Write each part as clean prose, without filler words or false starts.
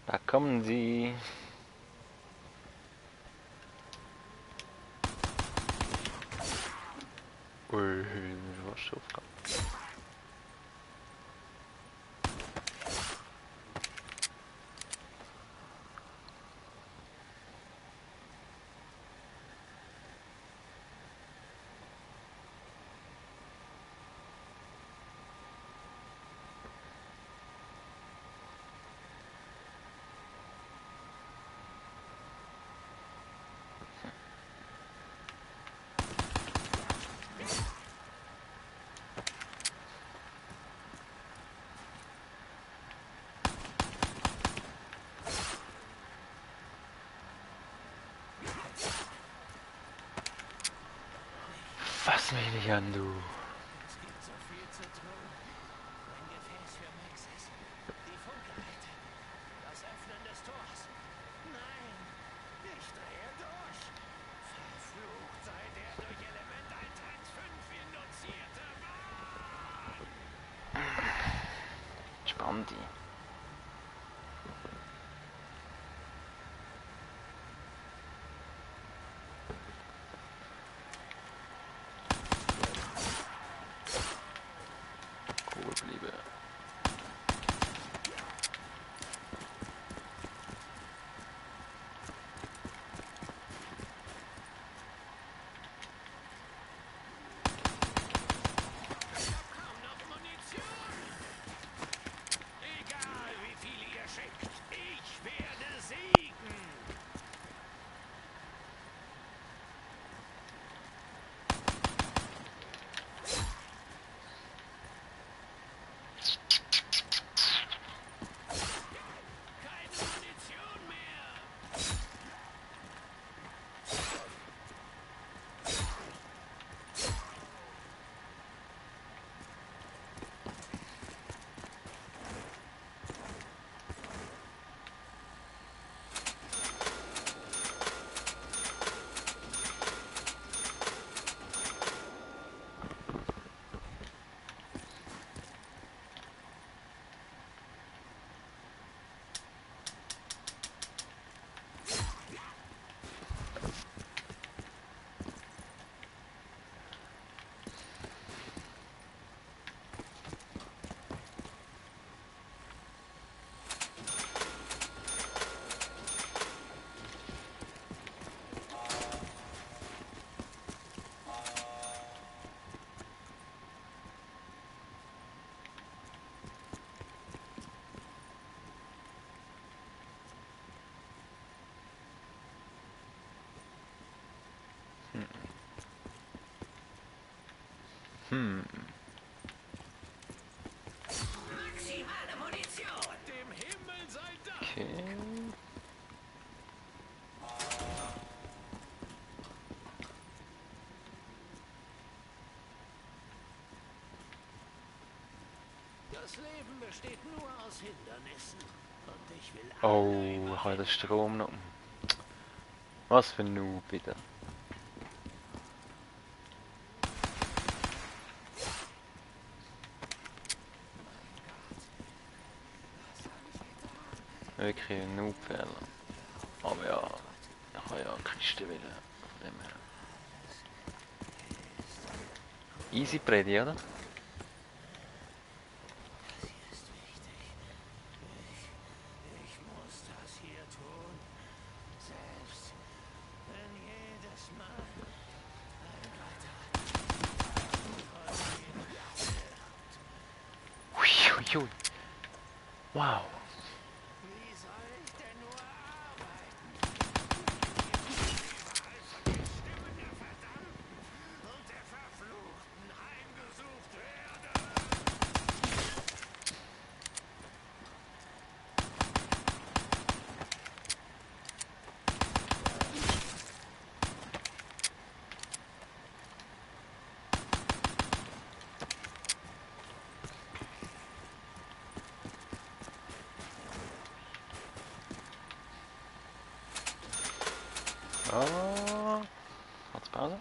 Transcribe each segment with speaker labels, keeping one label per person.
Speaker 1: Da kommen sie. Ui, was schon aufgegangen. Fass mich nicht an, du.
Speaker 2: Es gibt so viel zu tun. Ein Gefäß für Maxis. Die Funkgeräte. Das Öffnen des Tors. Nein, ich drehe durch. Verflucht sei der durch Element 115 induzierte Wahn.
Speaker 1: Spann die. Cool bleiben.
Speaker 2: Ich hab kaum noch Munition. Egal wie viel ihr schickt, ich werde siegen. Keine Munition mehr. Maximale Munition. Dem Himmel sei Dank.
Speaker 1: Okay.
Speaker 2: Das Leben besteht nur aus Hindernissen. Und ich will
Speaker 1: Oh,
Speaker 2: alle
Speaker 1: ich habe den
Speaker 2: überwinden.
Speaker 1: Strom noch. Was für ein Noob wieder. Wirklich ein Noob-Fehler. Aber ja, ich habe ja Kiste wieder. Von dem her. Easy Predi, oder?
Speaker 2: Das hier ist wichtig. Ich muss das hier tun. Selbst wenn jedes Mal ein weiterer von ihnen stirbt.
Speaker 1: Hui, hui, hui. Wow.
Speaker 2: Wie soll ich denn nur arbeiten? Überall von den Stimmen der Verdammten und der Verfluchten heimgesucht werde.
Speaker 1: Ah, kurz Pause.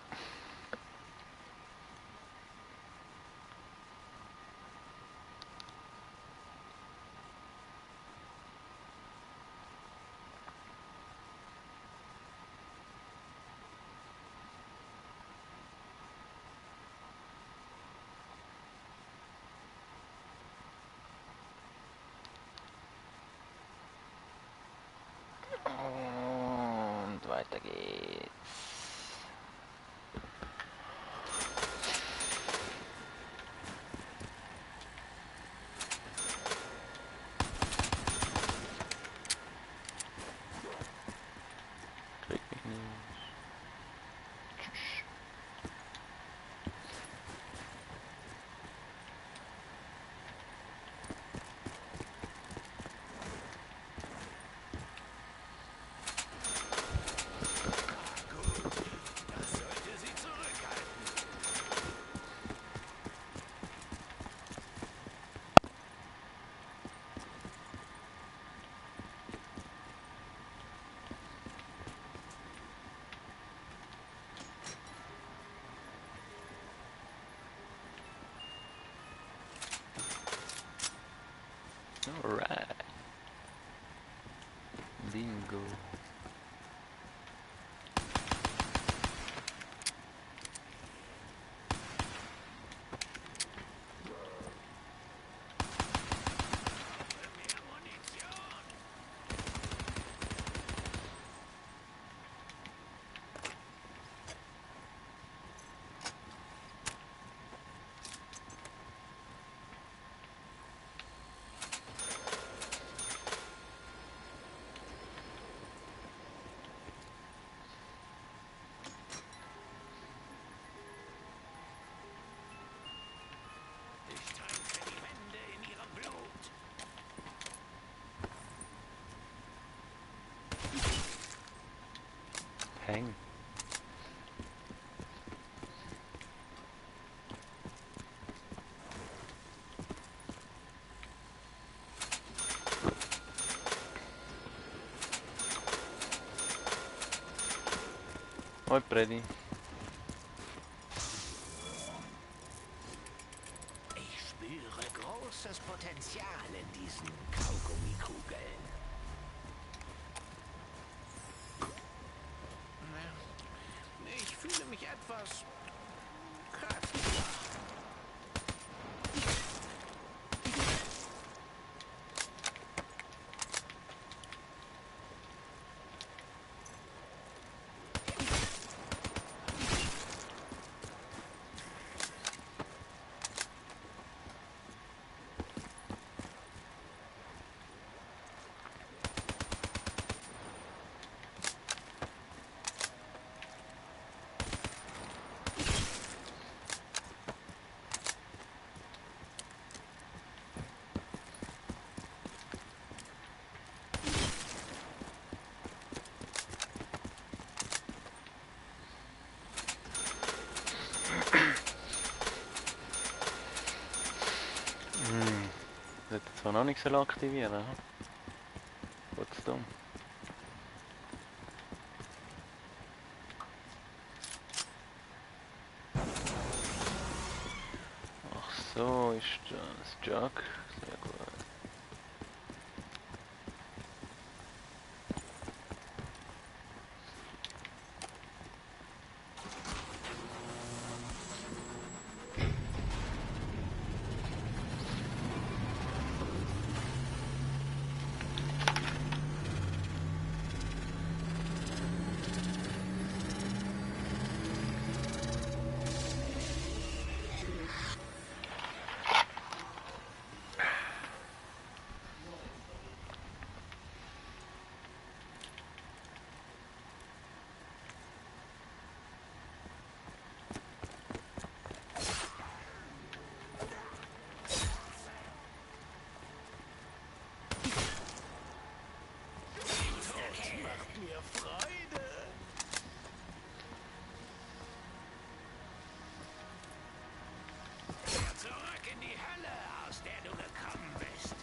Speaker 1: weiter geht's. Krieg mich nicht. Tschüss.
Speaker 2: Das sollte sie zurückhalten.
Speaker 1: Alright. Bingo.
Speaker 2: Mehr Munition. Ich tränkte die Wände in ihrem Blut.
Speaker 1: Häng. Hoi Freddy.
Speaker 2: Ich spüre großes Potenzial in diesen Kaugummikugeln. Ich fühle mich etwas kräftiger.
Speaker 1: Das hat zwar noch nicht so aktivieren, hm? What's dumm? Ach so, ist das Jug. Sehr gut.
Speaker 2: Macht mir Freude. Kehr zurück in die Hölle, aus der du gekommen bist.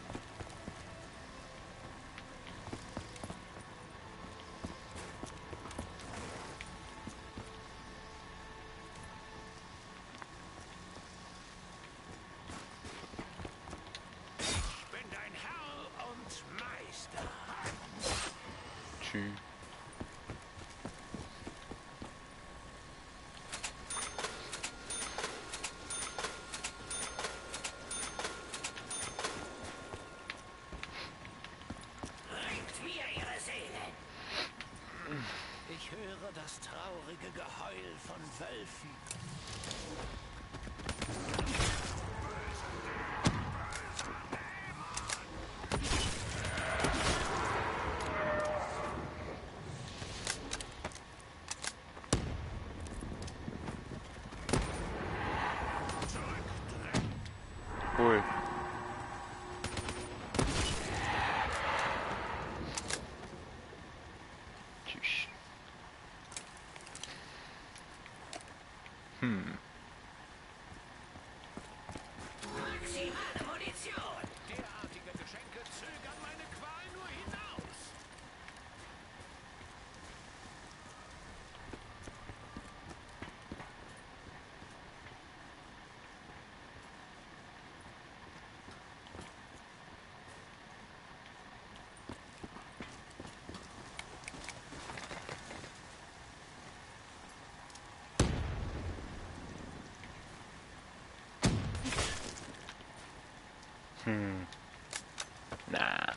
Speaker 2: Ich bin dein Herr und Meister.
Speaker 1: Tschüss.
Speaker 2: das traurige Geheul von Wölfen.
Speaker 1: Cool. Tschüss.
Speaker 2: Maximale Munition! Derartige Geschenke zögern meine Qual nur hinaus.
Speaker 1: Nah.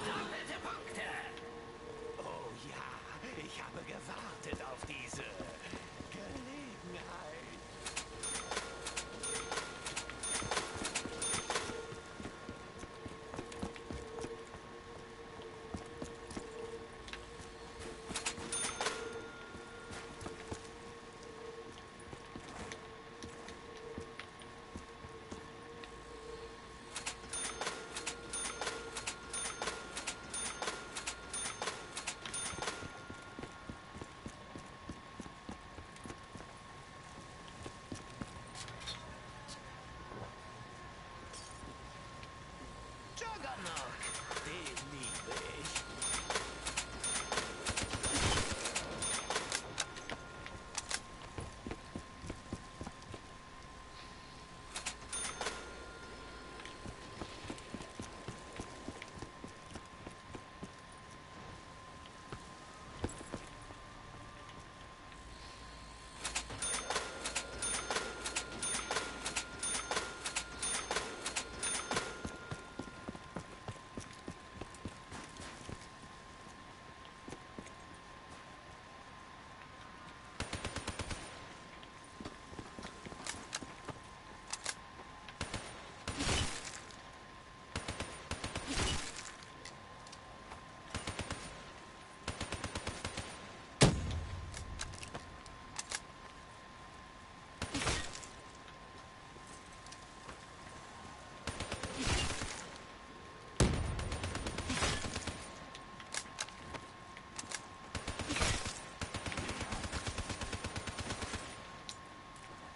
Speaker 2: Doppelte Punkte! Oh ja, ich habe gewartet auf diese Gelegenheit. Juggernaut, den liebe ich.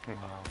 Speaker 1: Wow.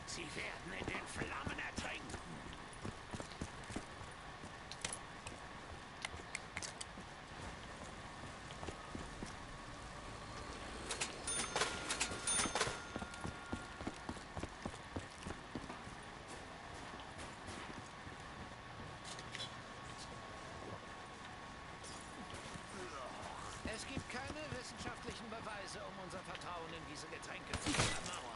Speaker 2: Sie werden in den Flammen ertrinken. Es gibt keine wissenschaftlichen Beweise, um unser Vertrauen in diese Getränke zu untermauern.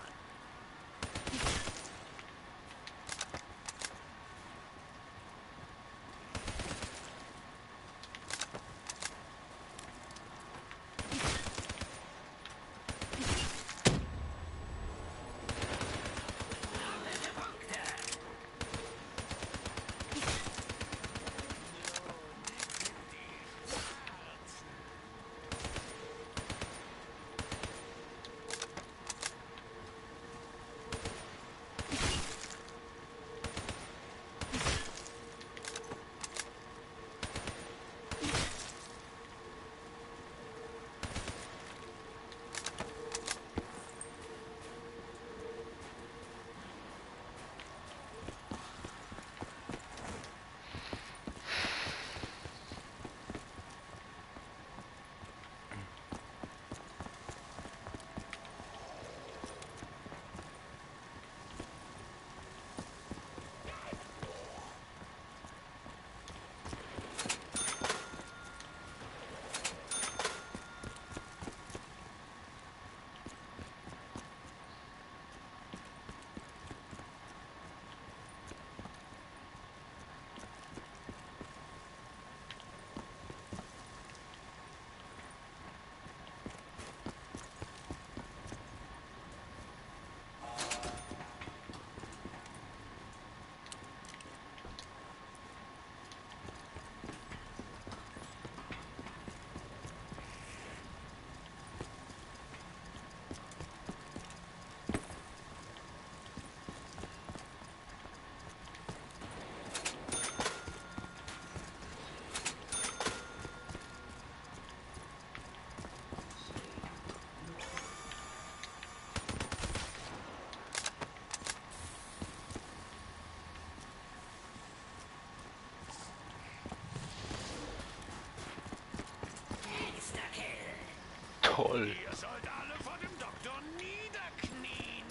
Speaker 1: Toll.
Speaker 2: Ihr sollt alle vor dem Doktor niederknien.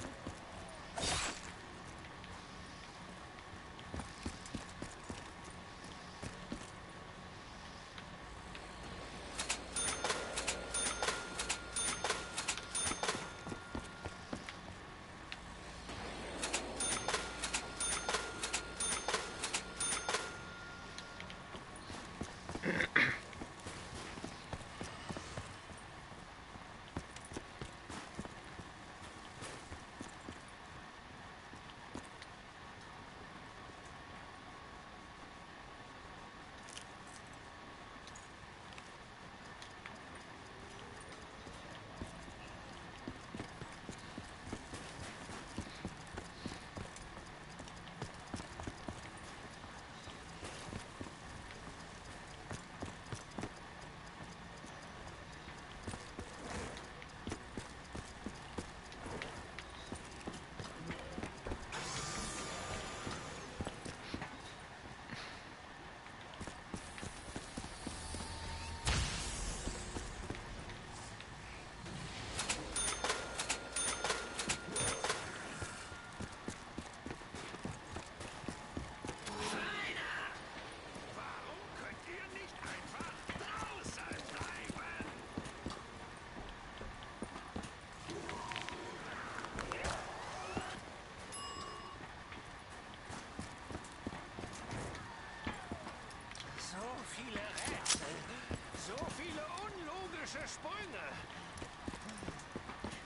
Speaker 2: Sprünge.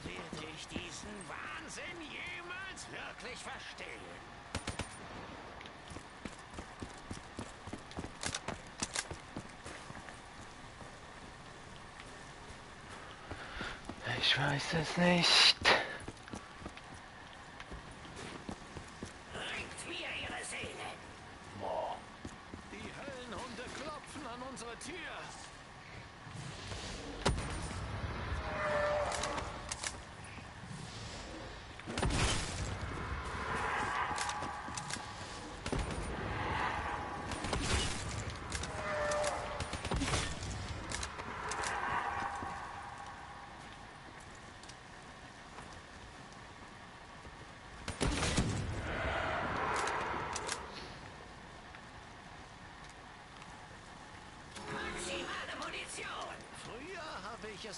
Speaker 2: Werde ich diesen Wahnsinn jemals wirklich verstehen?
Speaker 1: Ich weiß es nicht.
Speaker 2: Bringt mir ihre Seelen.
Speaker 1: Boah.
Speaker 2: Die Höllenhunde klopfen an unsere Tür.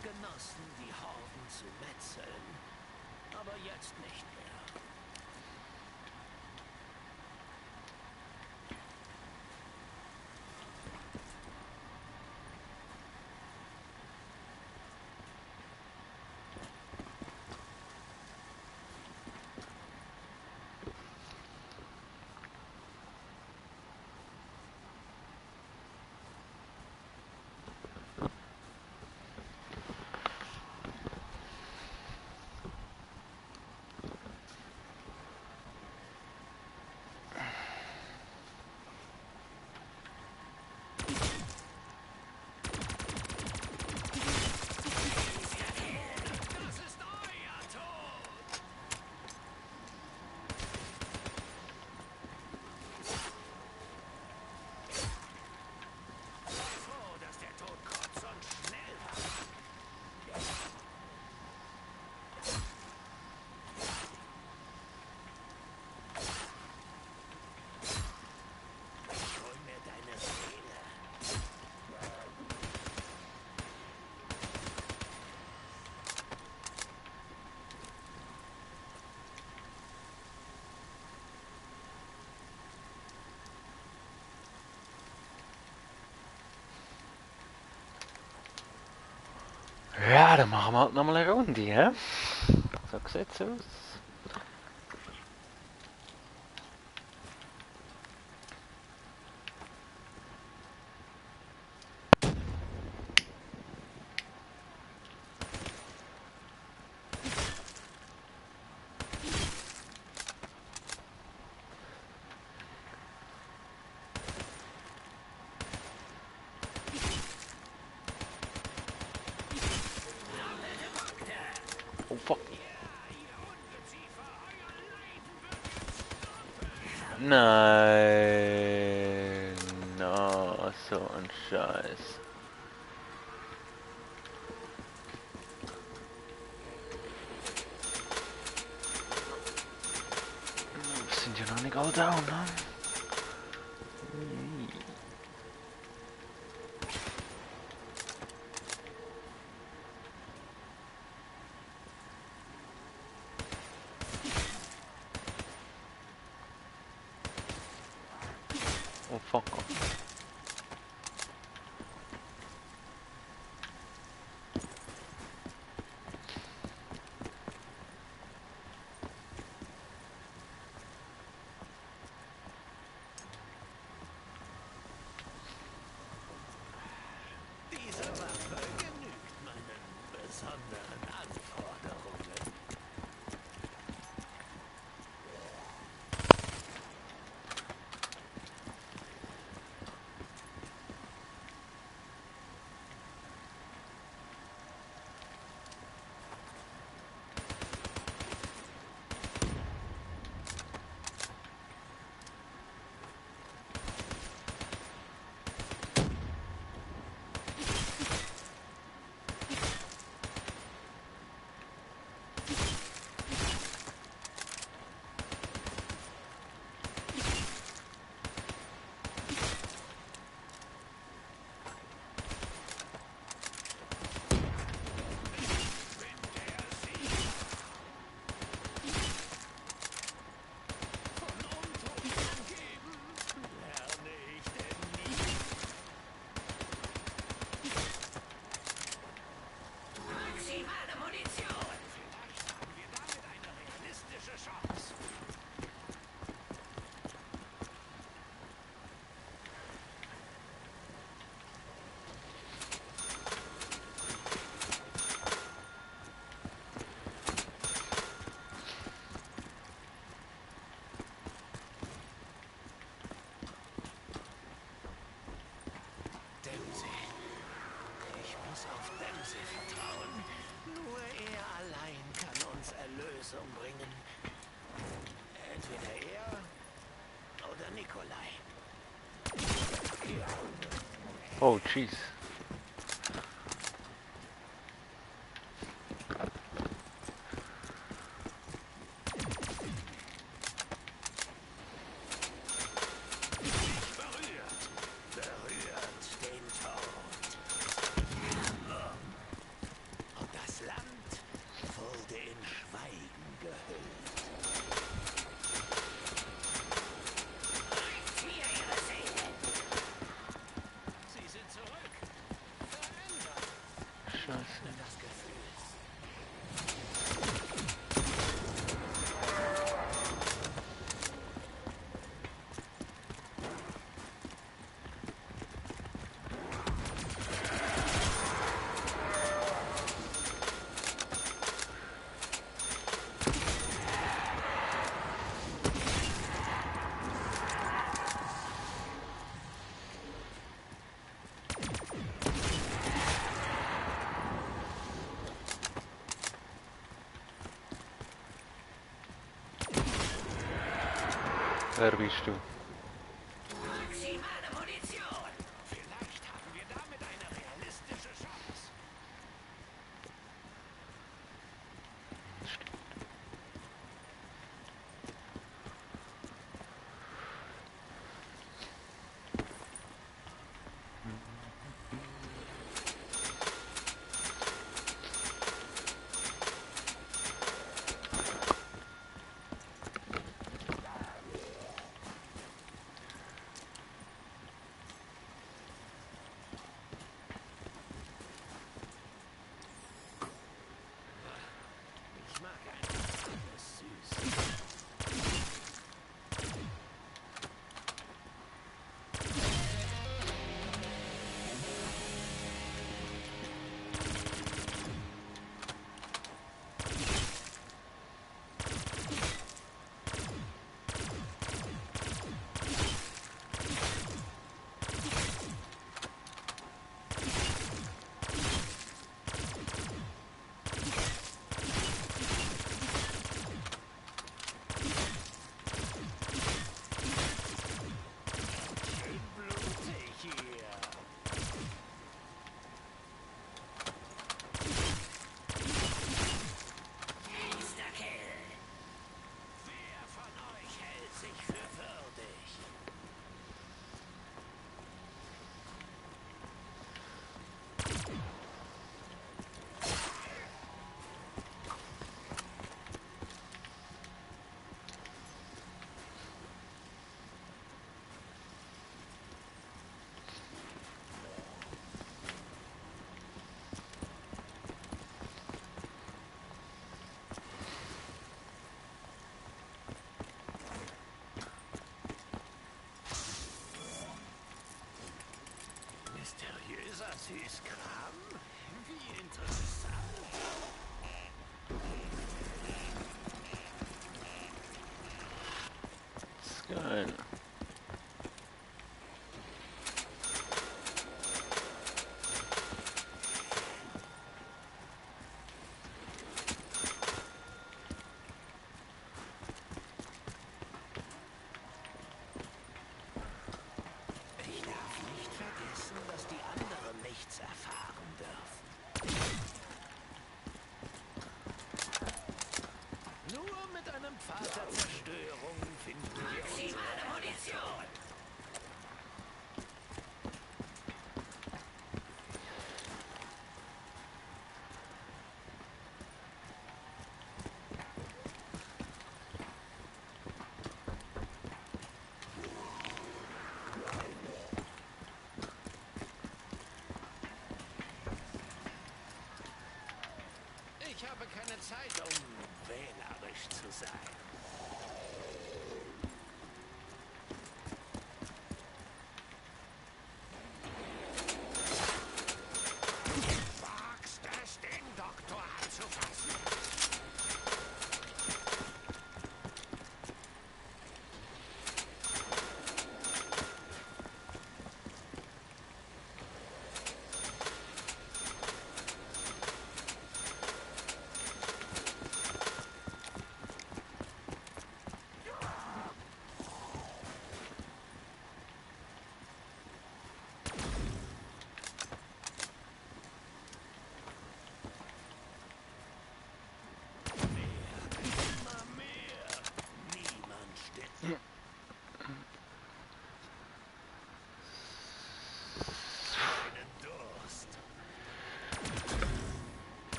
Speaker 2: es genossen, die Horden zu metzeln. Aber jetzt nicht mehr.
Speaker 1: Ja, dann machen wir halt nochmal eine Runde, hä? So sieht's aus. Oh fuck. Nein. No, so ein Scheiß. Wir sind ja noch nicht all down, ne? Oh fuck.
Speaker 2: Diese Waffe genügt meinen besonderen Anforderungen. Maximale Munition! Vielleicht haben wir damit eine realistische Chance. Dempsey. Ich muss auf Dempsey vertrauen. Nur er allein kann uns Erlösung bringen. Entweder er oder Nikolai.
Speaker 1: Oh jeez.
Speaker 2: Berührt den Tod.
Speaker 1: Wer bist du?
Speaker 2: Maximale Munition. Vielleicht haben wir damit eine realistische Chance. Ich mag einfach alles süß. Schön blutig hier. Insta-Kill. Wer von euch hält sich für würdig? Mysteriöser Süßkram? Wie interessant.
Speaker 1: Das ist geil.
Speaker 2: Ich darf nicht vergessen, dass die anderen nichts erfahren dürfen. Nur mit einem Pfad der Zerstörung finden wir maximale Munition. Ich habe keine Zeit, um wählerisch zu sein. Wagst es, den Doktor anzufassen?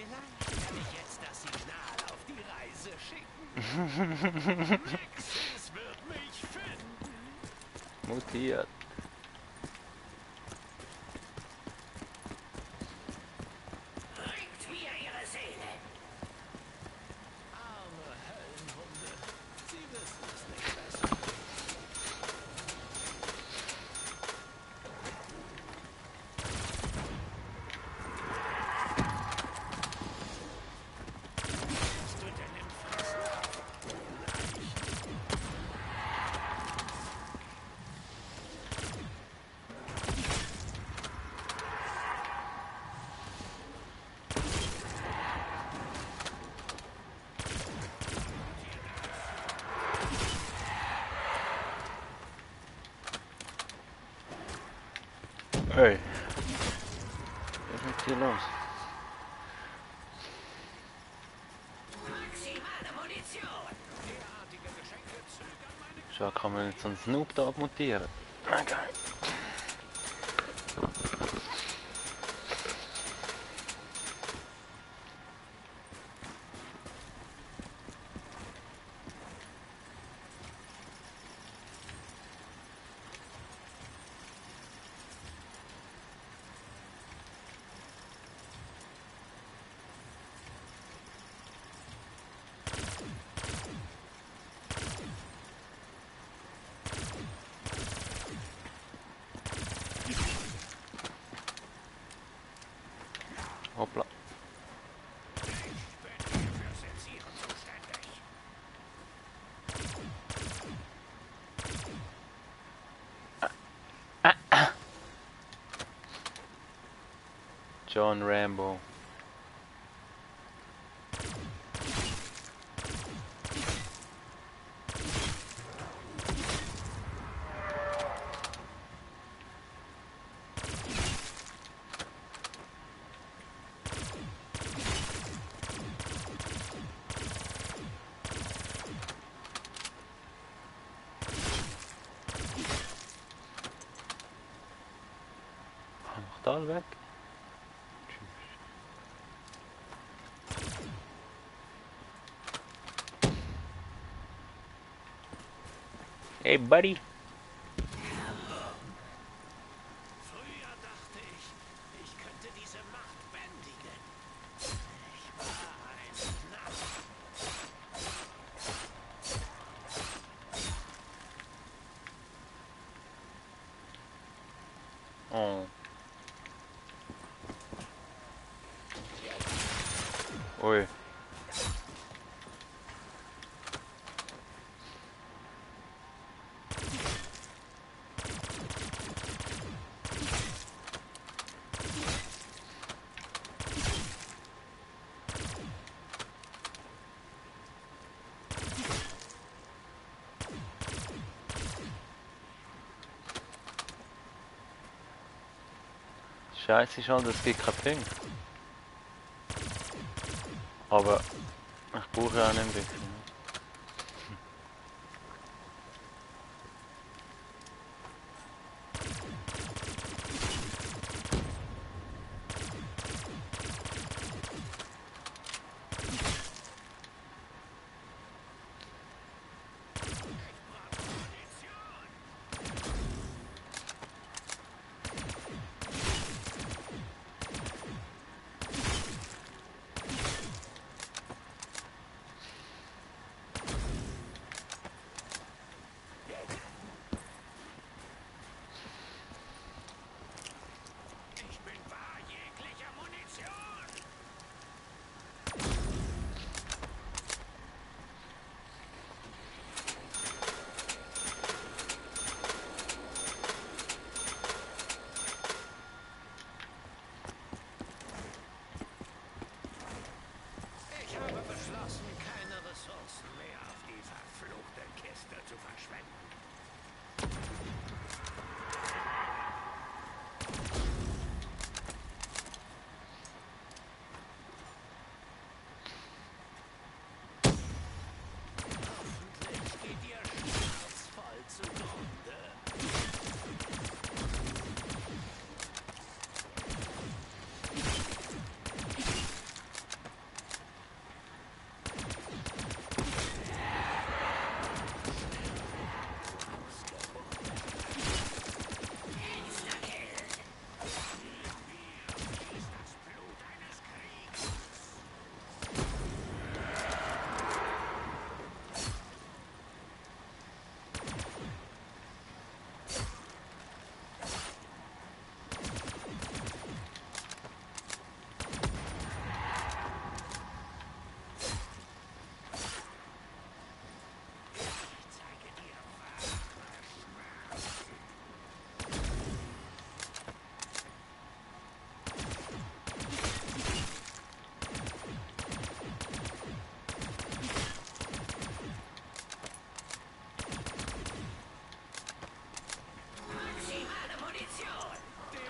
Speaker 2: Vielleicht kann ich jetzt das Signal auf die Reise schicken. Maxis wird mich finden.
Speaker 1: Mutiert.
Speaker 2: Bringt mir ihre Seele. Arme Höllenhunde. Sie wissen es nicht besser. Hast du denn im Fressen?
Speaker 1: Hey. Was ist hier los?
Speaker 2: Maximale Munition. Derartige Geschenke zögern meine
Speaker 1: Schau, kann man jetzt so einen Snoop da abmontieren? Ah, geil. Hoppla.
Speaker 2: fürs Sensieren zuständig.
Speaker 1: John Rambo. Noch da weg. Hey, buddy.
Speaker 2: Früher dachte ich könnte diese Macht bändigen. Ich war ein Narr.
Speaker 1: Oh. Ui. Scheiße ist halt, es gibt keinen Punkt. Aber ich brauche ja auch nicht wirklich. Ne?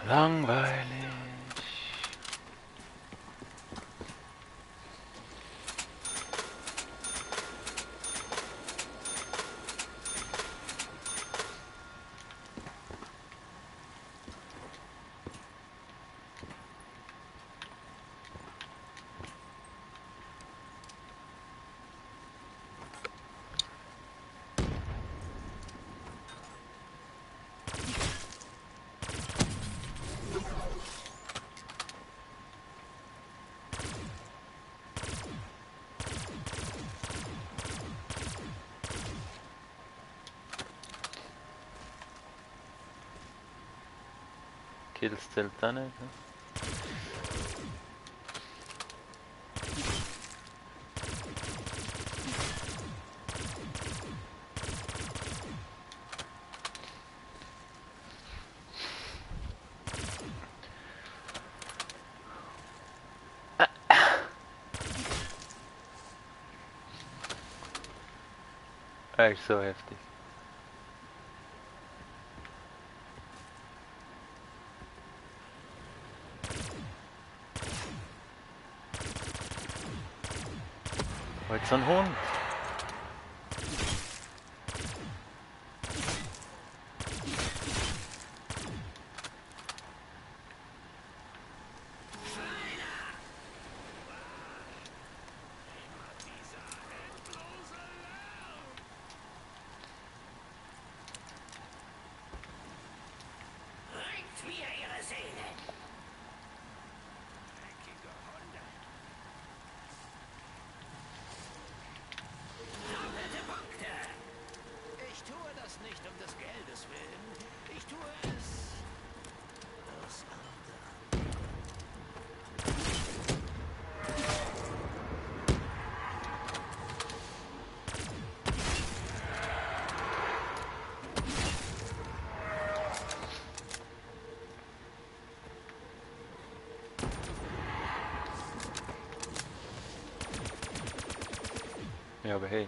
Speaker 1: Langweilig. Kills zählt da nicht, ne? Echt so heftig. Heute so ein Hund.
Speaker 2: Ich tue das nicht um des Geldes willen. Ich tue es aus Ardern.
Speaker 1: Ja, aber hey.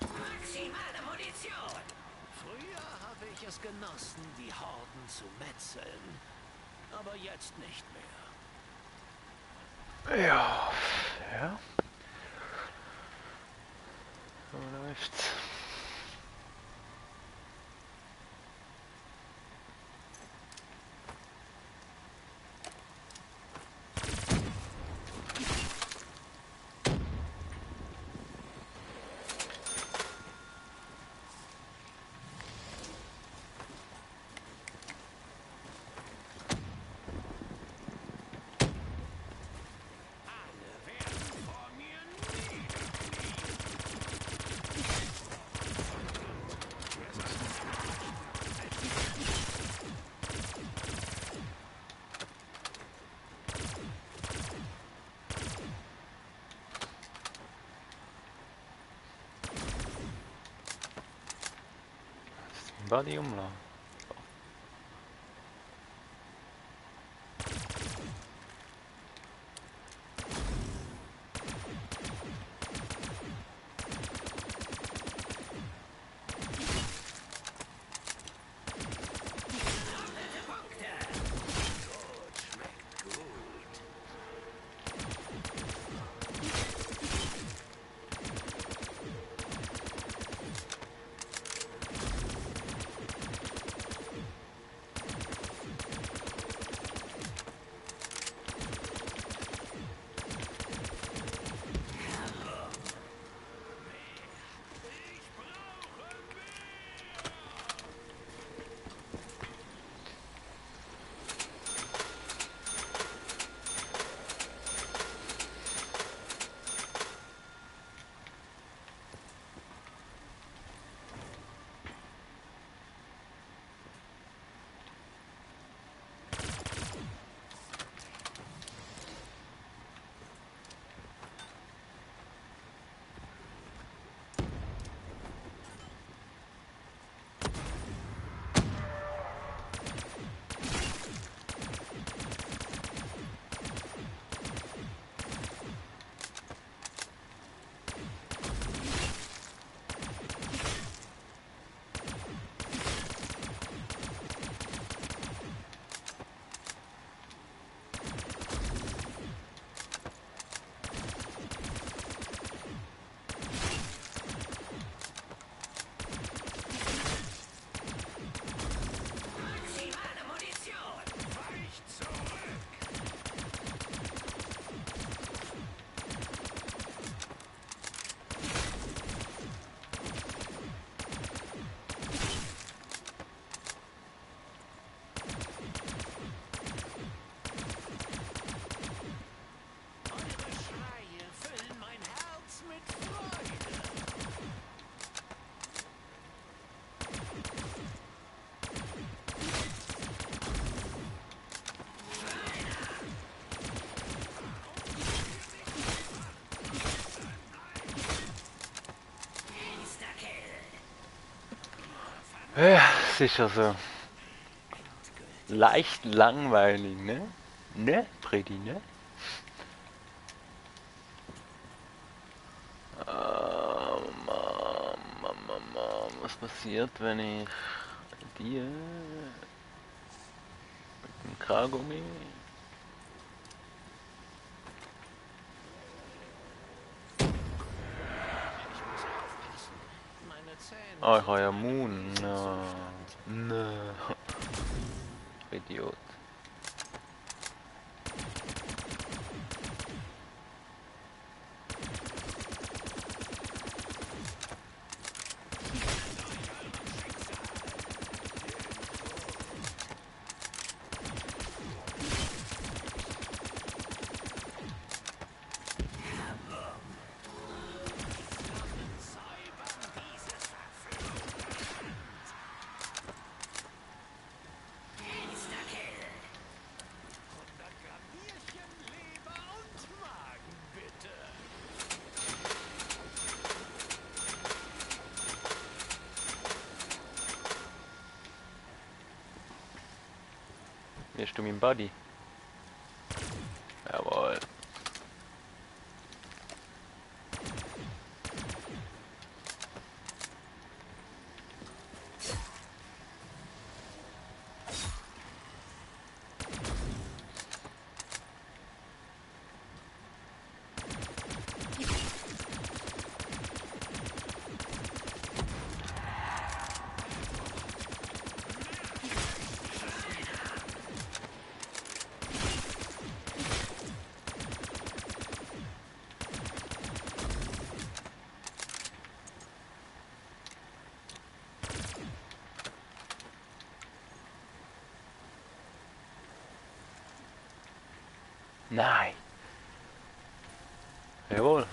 Speaker 2: Maximale Munition! Früher habe ich es genossen, die Horden zu metzeln. Aber jetzt nicht mehr.
Speaker 1: Ja. Ja. So läuft's.
Speaker 2: Alle werden vor mir niederknien.
Speaker 1: Body umlagen. Ja, sicher so. Leicht langweilig, ne? Ne, Freddy, ne? Was passiert, wenn ich dir mit dem Kaugummi...
Speaker 2: Ich muss aufpassen. Meine Zähne
Speaker 1: Oh, ich
Speaker 2: sind
Speaker 1: habe ja
Speaker 2: in einem
Speaker 1: Moon.
Speaker 2: Riesenzustand.
Speaker 1: No. Idiot.
Speaker 2: Flammen säubern dieses verfluchte Land. Insta-Kill. 100 Gramm Nierchen, Leber und Magen, bitte.
Speaker 1: Wirst du mein Buddy? Jawohl. Nein. Jawohl.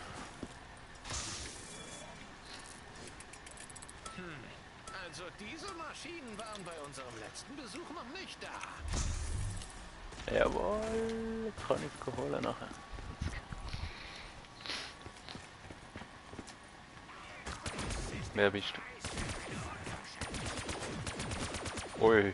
Speaker 2: Also diese Maschinen waren bei unserem letzten Besuch noch nicht da.
Speaker 1: Jawohl. Jetzt kann ich es holen nachher. Wer bist du? Ui.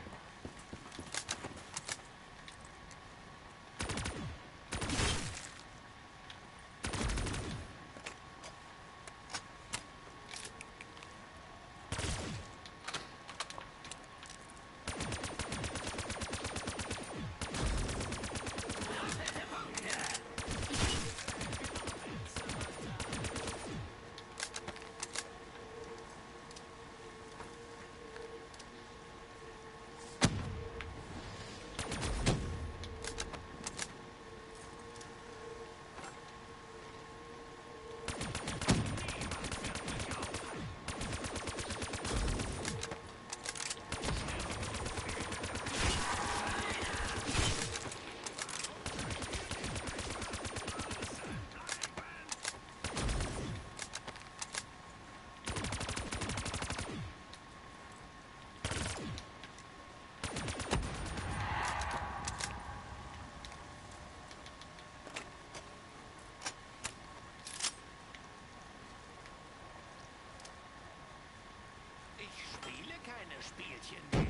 Speaker 2: Ich spiele keine Spielchen mehr.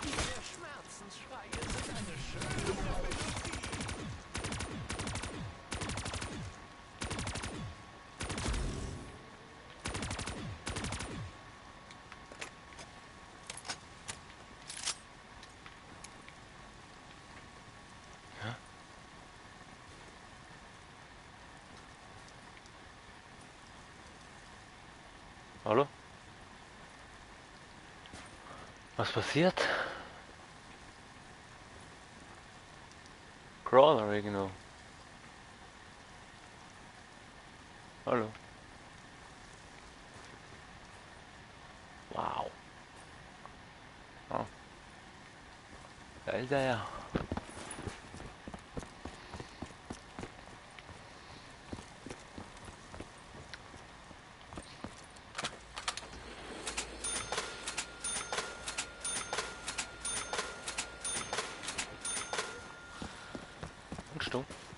Speaker 2: Der Schmerzensschreie sind eine schöne Melodie.
Speaker 1: Hallo? Was passiert? Crawler irgendwo. Hallo? Wow. Oh. Da ist er ja.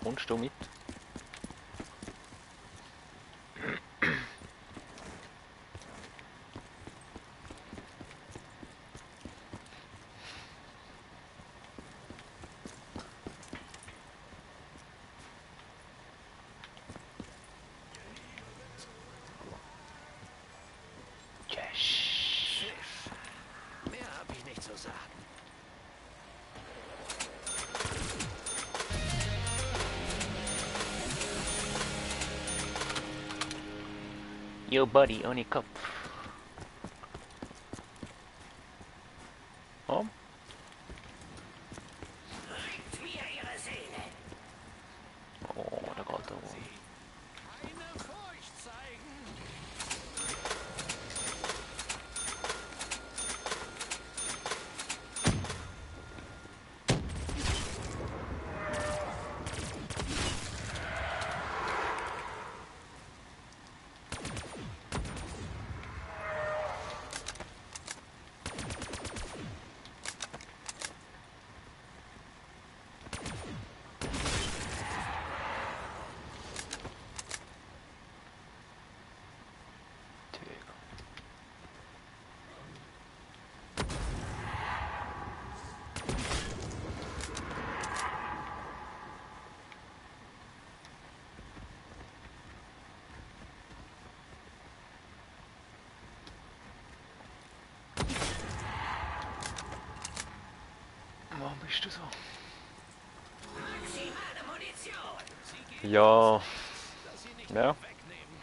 Speaker 1: Kommst du mit? Yo Buddy, ohne Kopf. Oh. Oh, da geht er.
Speaker 2: Keine Furcht zeigen.
Speaker 1: Warum bist du so?
Speaker 2: Maximale Munition. Sie geben
Speaker 1: Ja.
Speaker 2: dass sie nicht
Speaker 1: Ja.
Speaker 2: wegnehmen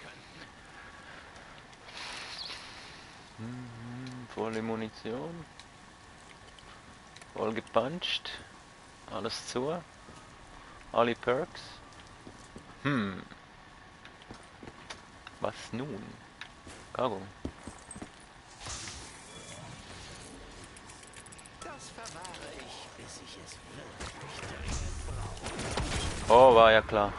Speaker 2: können.
Speaker 1: Volle Munition. Voll gepuncht. Alles zu. Alle Perks. Was nun? Cargo.
Speaker 2: Das verwahre ich, bis ich es wirklich dringend brauche.
Speaker 1: Oh, war ja klar.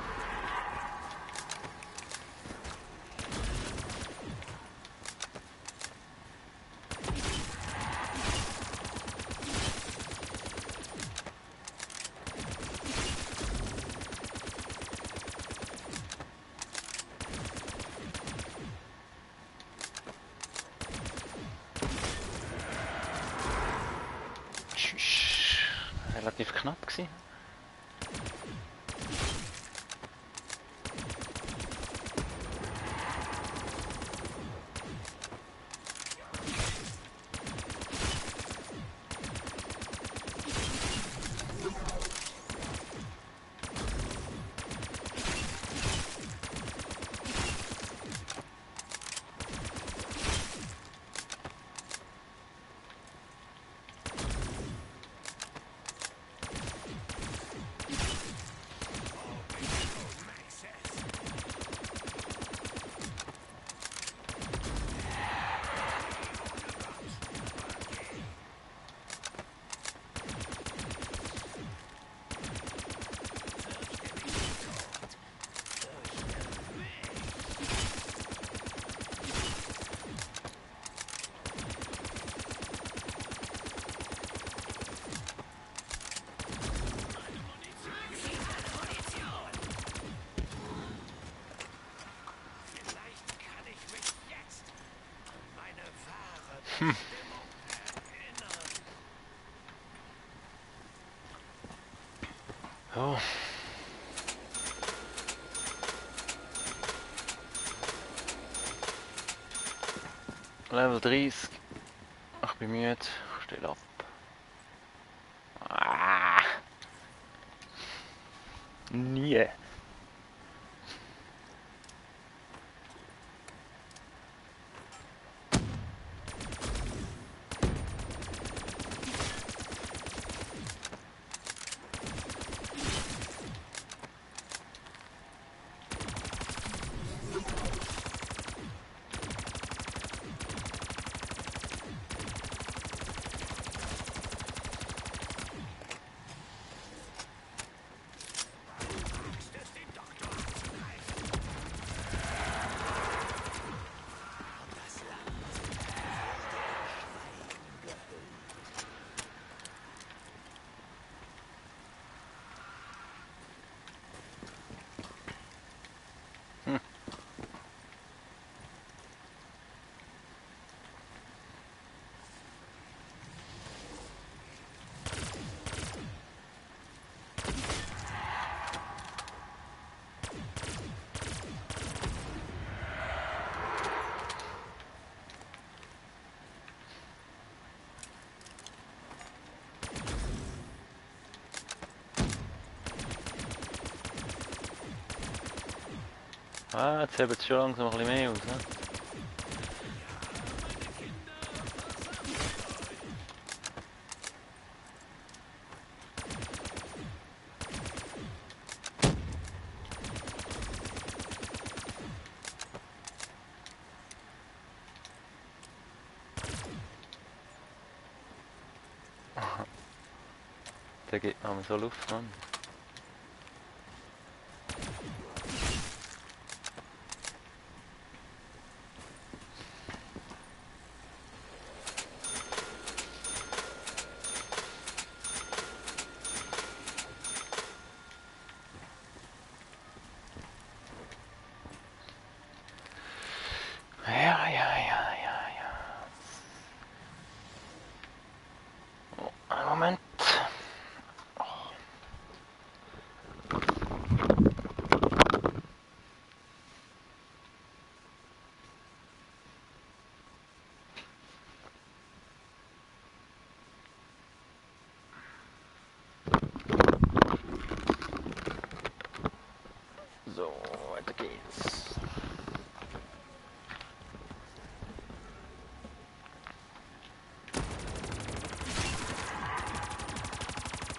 Speaker 1: Tschüss. Relativ knapp gewesen.
Speaker 2: Vielleicht kann ich mich jetzt an meine wahre Bestimmung erinnern.
Speaker 1: Ja. Level 30. Ich bin müde. Ich stelle ab. Ah. Nie. Ah, jetzt hebt es schon langsam ein bisschen mehr aus. Ne? Der geht mir so Luft an. Ja. Oh, einen Moment. So, weiter geht's.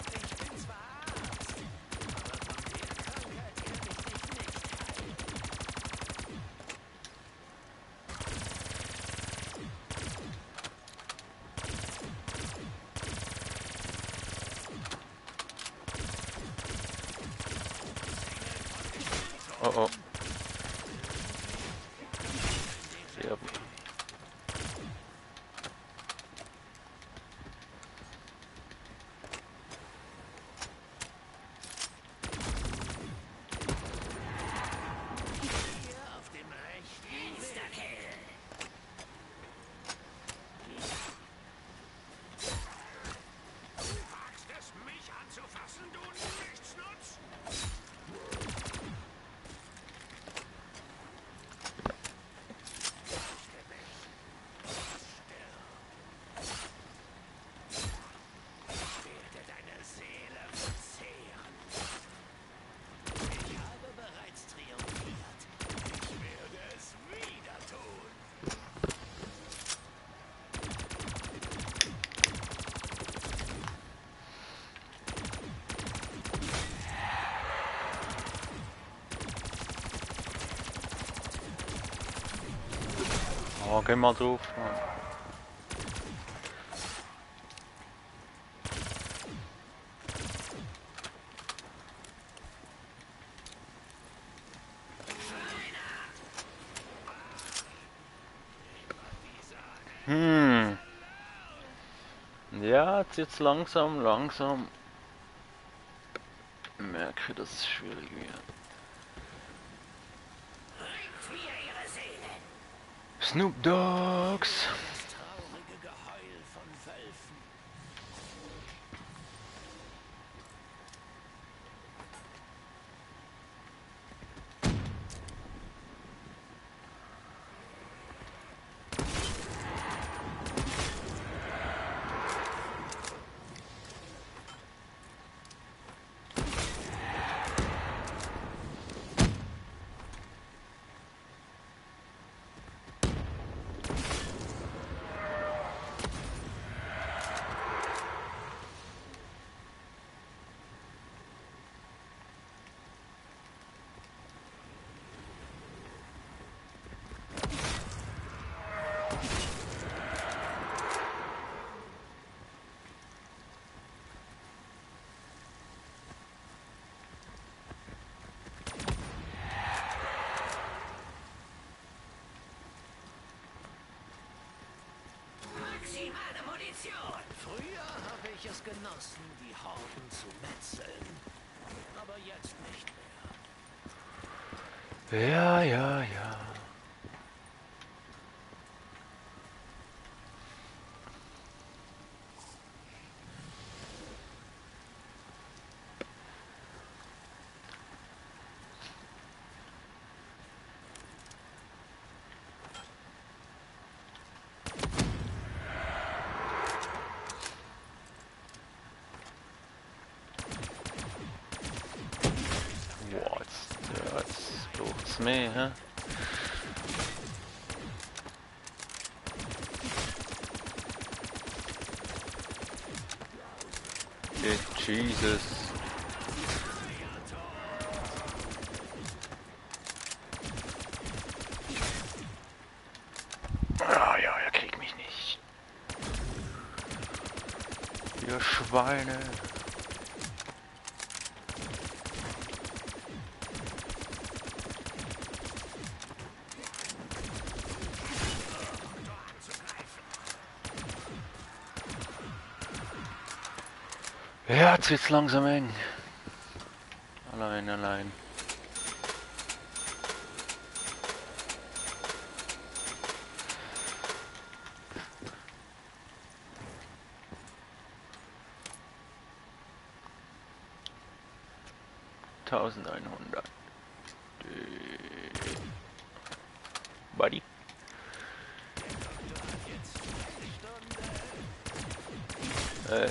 Speaker 2: Ich bin zwar Arzt, aber von der Krankheit kann ich dich nicht heilen.
Speaker 1: Oh oh. Ja.
Speaker 2: Hier auf dem rechten Weg. Du wagst es, mich anzufassen, du Nichtsnutz? Ich werde deine Seele verzehren. Ich habe bereits triumphiert. Ich werde es wieder tun.
Speaker 1: Oh, geh mal drauf, Mann. Ja, jetzt langsam merke, dass es schwierig wird. Snoop Dogs.
Speaker 2: Das traurige Geheul von Wölfen.
Speaker 3: Maximale Munition!
Speaker 2: Früher habe ich es genossen, die Horden zu metzeln. Aber jetzt nicht mehr.
Speaker 1: Ja. Boah, jetzt braucht's mehr, hä? Okay, Jesus. Ah ja, er kriegt mich nicht. Ihr Schweine. Ja, jetzt wird's langsam eng. Allein. 1100. Buddy. Äh.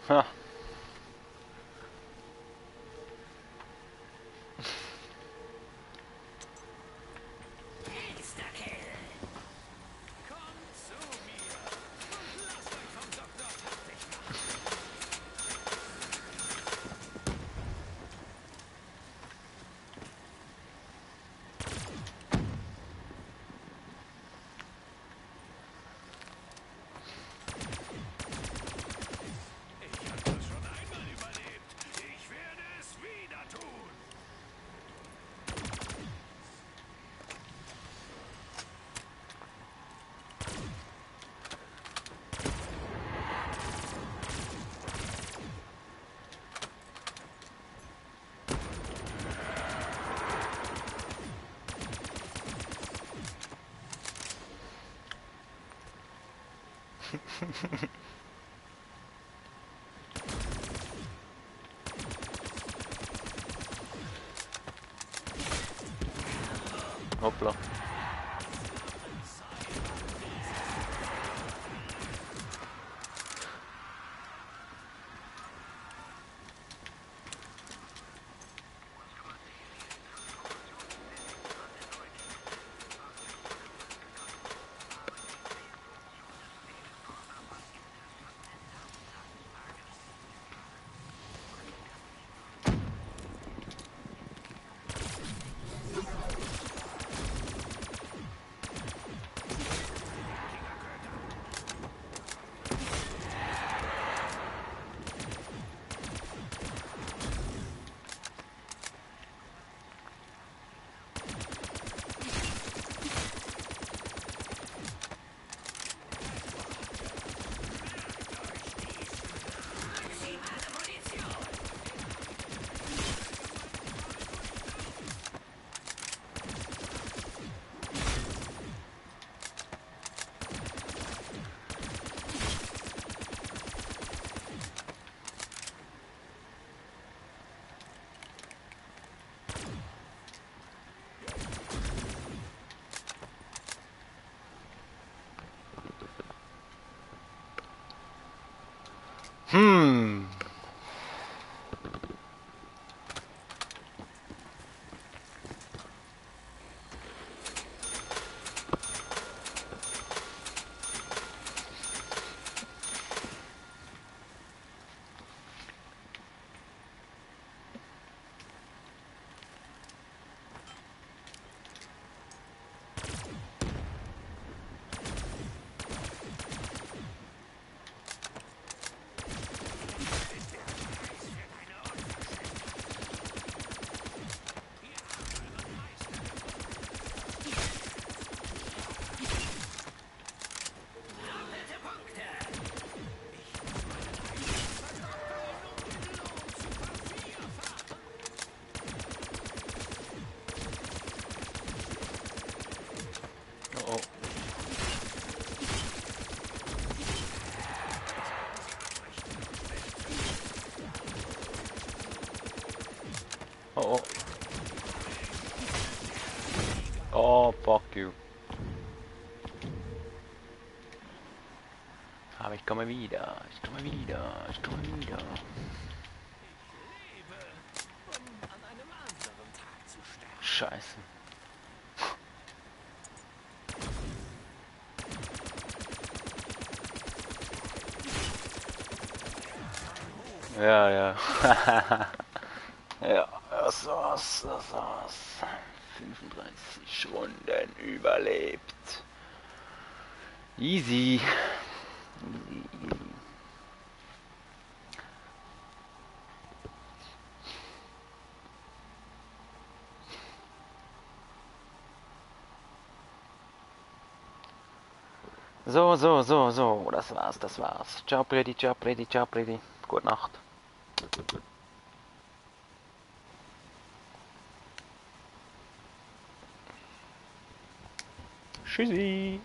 Speaker 1: Ha. Hoppla. Oh. Oh. Oh, fuck you. Aber ich komme wieder, ich komme wieder, ich komme wieder.
Speaker 2: Lebe, um an einem anderen Tag zu sterben.
Speaker 1: Scheiße. Ja, ja. Ja, das war's, das war's. 35 Runden überlebt. Easy. Easy, easy. So, so, so, so. Das war's, das war's. Ciao, Pretty, ciao, Pretty, ciao, Pretty. Gute Nacht. Tschüssi.